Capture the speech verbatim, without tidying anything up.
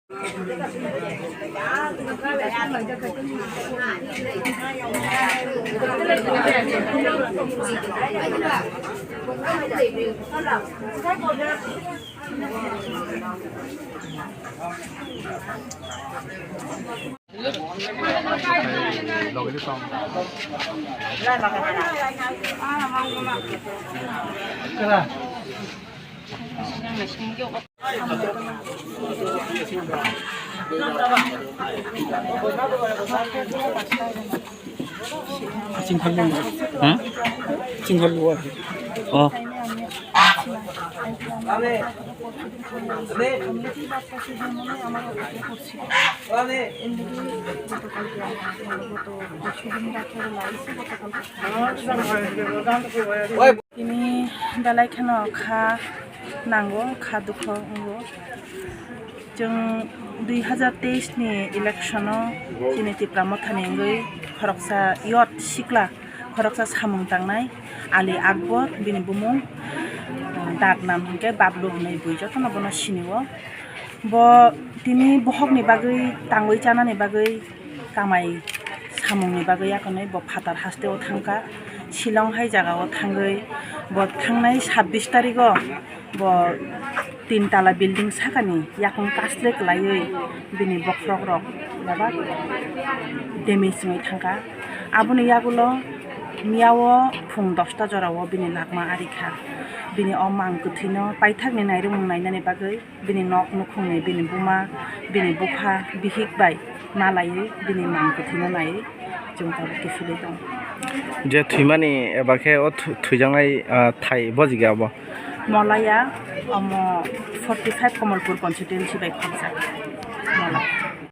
Hmm? Oh. Tini belai kheno kha nango, kha dukho wngo. Chwng dui hazar teis ni election o chini Tipra Motha ni wngwi khoroksa youth sikla, khoroksa samung tangnai Ali Akbar bini bumung, ah, dak nam hinkhe Bablu hinwi bui jotono bono sinio. Bo tini bohokni bagwi tangwi chanani bagwi kamai samungni bagwi yakarnwi bo phatar hasteo thangkha. Shillong hai jagao thangwi bo thangnai sabbish tarigo bo tin tala building sakani yakung kasle kwlaiwi bini bokhorok rok bebak damage wngwi thangkha. Aboni yagulo miyao phung dosta jorao bini lakma arikha. Bini o mang kwthwino paithakni nairwkmung nainani bagwi bini nok nukhungni, bini buma, bini bupha, bihik bai malaiwi bini mang kwthwino naiwi chwng tabuk kiphilwi tongo. Je thwimani eba khe o thwi-, thwijaknai, ah, thai bojigya abo? Molaya, omo forty five Kamalpur constituency bai khopjak.